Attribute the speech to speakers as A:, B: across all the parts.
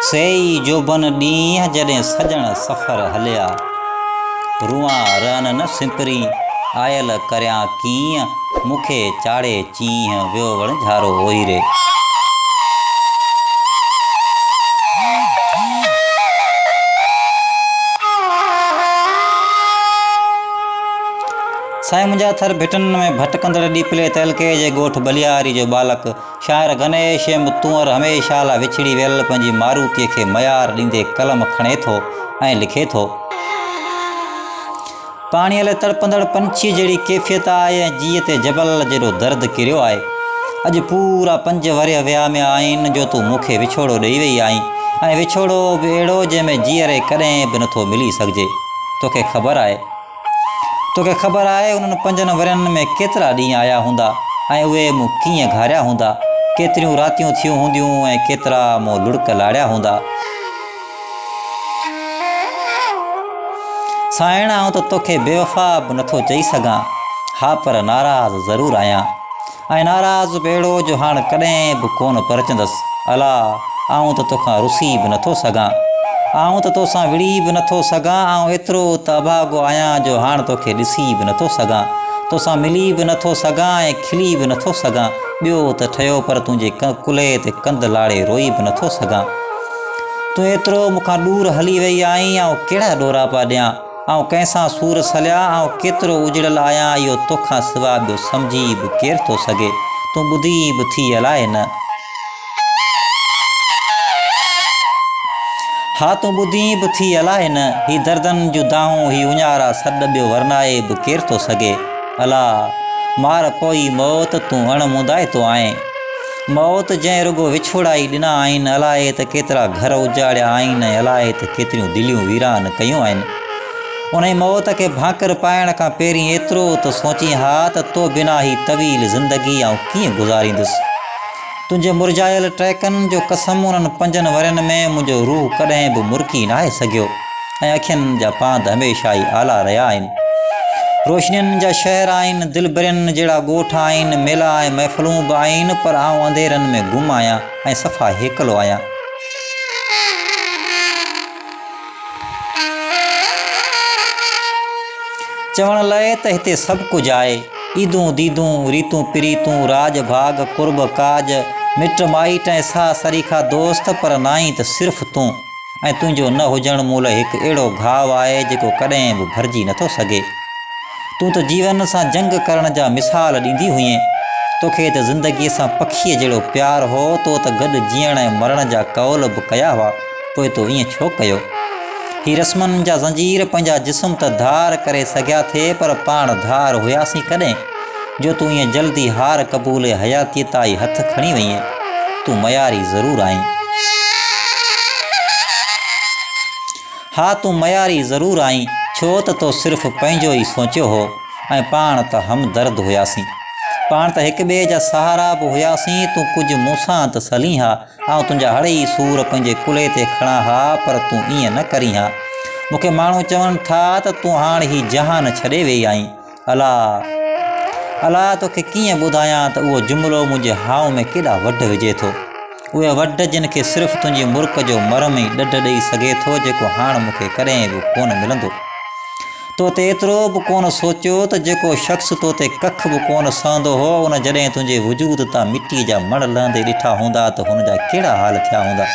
A: سي ئي جوڀن ڏينهن جڏهن سڄڻ سفر هليا. روئان رئن نه سپرين، آيل ڪريان ڪيئن، مون کي چاڙهي چينهن، ويو وڻجهارو اوهيري. سائين منهنجا ٿر ڀٽن ۾ ڀٽڪندڙ ڏيپلي تعلقي جي ڳوٺ ٻلياري جو ٻالڪ شاعر گنيش ايم تنور هميشه لاء وڇڙي ويل پنهنجي ماروتيء کي ميار ڏيندي قلم کڻي ٿو ۽ لکي ٿو. پاڻيء لاء تڙپندڙ پنڇيء جهڙي ڪيفيت آهي ۽ جيء تي جبل جيڏو درد ڪريو آهي. اڄ پورا پنج ورهيه وهاميا آهن جو تون مون کي وڇوڙو ڏئي وئي آهين ۽ وڇوڙو به اهڙو جنهن ۾ جيئري ڪڏهن به نٿو ملي سگهجي. توکي خبر آهي. توکي خبر آهي انهن پنجن ورهين ۾ ڪيترا ڏينهن آيا هوندا ۽ اهي مون ڪيئن گهاريا هوندا، ڪيتريون راتيون ٿيون هونديون ۽ ڪيترا مون لڙڪ لاڙيا هوندا. سانئڻ آئون ته توکي بيوفا به نٿو چئي سگهان، ها پر ناراض ضرور آهيان. ۽ ناراض به اهڙو جو هاڻ ڪڏهن به ڪونه پرچندس. الا! آئون ته توکان رسي به نٿو سگهان. آئون ته توسان وڙهي به نٿو سگهان. آئون ايترو ته اڀاڳو آهيان جو هاڻ توکي ڏسي به نٿو سگهان. توسان ملي به نٿو سگهان ۽ کلي به نٿو سگهان. ٻيو ته ٺهيو پر تنهنجي ڪلهي تي ڪنڌ لاڙي روئي به نٿو سگهان. تون ايترو مون کان ڏور هلي وئي آهين، آئون ڪهڙا ڏوراپا ڏيان؟ آئون ڪنهن سان سور سليان، آئون ڪيترو اجڙيل آهيان، اهو توکان سوا ٻيو سمجهي به ڪير ٿو سگهي؟ تون ٻڌين به ٿي الائي نه؟ ها تون ٻڌين به ٿي الائي نه؟ هي دردن جون دانهون، هي اڃارا سڏ ٻيو ورنائي به ڪير ٿو سگهي؟ الا! مار پوئي موت، تون اڻ مندائتو آهين. موت جنهن رڳو وڇوڙا ئي ڏنا آهن، الائي ته ڪيترا گهر اجاڙيا آهن ۽ الائي ته ڪيتريون دليون ويران ڪيون آهن. انهي موت کي ڀاڪر پائڻ کان پهرين ايترو ته سوچين ها ته تو بنا هي طويل زندگي آئون ڪيئن گذاريندس. تنهنجي مرجهايل ٽهڪن جو قسم انهن پنجن ورهين ۾ منهنجو روح ڪڏهن به مرڪي ناهي سگهيو. ۽ اکين جا پاند هميشه ئي آلا رهيا آهن. روشنين جا شهر آهن، دلبرين جهڙا ڳوٺ آهن، ميلا ۽ محفلون به آهن، پر آئون انڌيرن ۾ گم آهيان ۽ صفا هيڪلو آهيان. چوڻ لئه ته هتي سڀ ڪجهه آهي، عيدون ديدون، ريتون پريتون، راڄ ڀاڳ، قرب ڪاڄ، مٽ مائٽ ۽ ساهه سريکا دوست، پر ناهين ته صرف تون. ۽ تنهنجو نه هجڻ مون لاء هڪ اهڙو گهاء آهي جيڪو ڪڏهن به ڀرجي نٿو سگهي. تون ته جيون سان جنگ ڪرڻ جا مثال ڏيندي هئين. توکي ته زندگيء سان پکيء جهڙو پيار هو، تو ته گڏ جيئڻ ۽ مرڻ جا قول به ڪيا هئا، پوء تو ائين ڇو ڪيو؟ هي رسمن جا زنجير پنهنجا جسم ته ڌار ڪري سگهيا ٿي پر پاڻ ڌار هياسين ڪڏهن؟ جو تون ائين جلدي هار قبولي حياتيء تان ئي هٿ کڻي وئين. تون مياري ضرور آهين. ها تون مياري ضرور آهين، ڇو ته تو صرف پنهنجو ئي سوچيو هو ۽ پاڻ ته همدرد هياسين. پاڻ ته هڪ ٻئي جا سهارا به هياسين، تون ڪجهه مون سان ته سلين ها، آئون تنهنجا هڙئي سور پنهنجي ڪلهي تي کڻان ها، پر تون ائين نه ڪرين ها. مون کي ماڻهو چون ٿا ته تون هاڻ هي جهان ڇڏي ويئي آهين. الا! الا! توکي ڪيئن ٻڌايان ته اهو جملو منهنجي هانء ۾ ڪيڏا وڍ وجهي ٿو. اهي وڍ جن کي صرف تنهنجي مرڪ جو مرهم ئي ڏڍ ڏئي سگهي ٿو جيڪو هاڻ مون کي ڪڏهن به ڪونه ملندو. تو تي ايترو به ڪونه سوچيو ته جيڪو شخص تو تي ڪک به ڪونه سهندو هو ان جڏهن تنهنجي وجود تان مٽيء جا مڻ لهندي ڏٺا هوندا ته هن جا ڪهڙا حال ٿيا هوندا.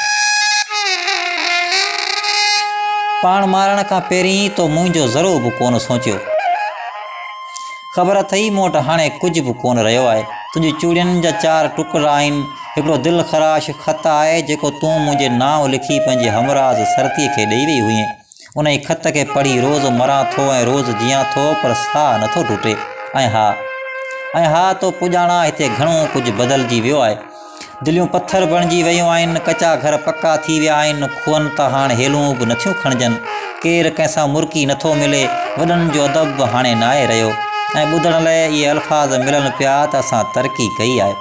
A: پاڻ مارڻ کان پهرين تو منهنجو ذرو به ڪونه سوچيو. خبر اٿئي مون وٽ هاڻي ڪجهه به ڪونه رهيو آهي. تنهنجي چوڙين جا چار ٽڪرا آهن. هڪڙو دل خراش خط آهي جيڪو تون منهنجي نانء لکي پنهنجي همراز سرتيء کي ڏئي وئي هئين. انهيء خط کي پڙهي روز مران ٿو ۽ روز جيان ٿو پر ساهه نٿو ٽٽي. ۽ ها. ۽ ها تو پڄاڻان هتي گهڻو ڪجهه بدلجي ويو آهي. دليون پٿر بڻجي ويون آهن، ڪچا گهر پڪا ٿي ويا آهن، کوهن تان هاڻ هيلون به نٿيون کڻجن، ڪير ڪنهن سان مرڪي نٿو ملي، وڏن جو ادب به هاڻي ناهي رهيو ۽ ٻڌڻ لئه اهي الفاظ ملن پيا ته اسان ترقي ڪئي آهي.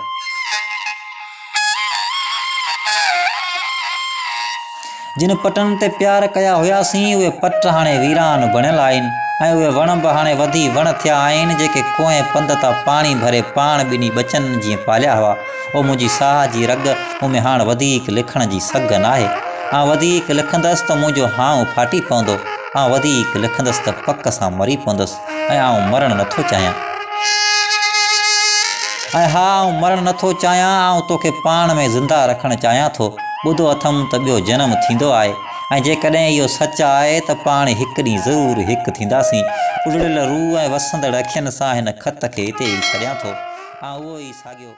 A: جن پٽن تي پيار ڪيا هياسين، اهي پٽ هاڻي ويران بڻيل آهن ۽ اهي وڻ به هاڻي وڌي وڻ ٿيا آهن، جيڪي ڪوهين پنڌ تان پاڻي ڀري پاڻ ٻنهي ٻچن جيئن پاليا هئا. او منهنجي ساهه جي رڳ، مون ۾ هاڻ وڌيڪ لکڻ جي سگهه ناهي. آئون وڌيڪ لکندس ته منهنجو هانء ڦاٽي پوندو. آئون وڌيڪ لکندس ته پڪ سان مري پوندس ۽ آئون مرڻ نٿو چاهيان. ۽ ها آئون مرڻ نٿو چاهيان، آئون توکي پاڻ ۾ زنده رکڻ چاهيان ٿو. ٻڌو اٿم ته ٻيو جنم ٿيندو آهي ۽ جيڪڏهن اهو سچ آهي ته پاڻ هڪ ڏينهن ضرور هڪ ٿينداسين. اڙڙيل روح ۽ وسندڙ اکين سان هن خط کي هتي ئي ڇڏيان ٿو. آئون اهو ئي ساڳيو.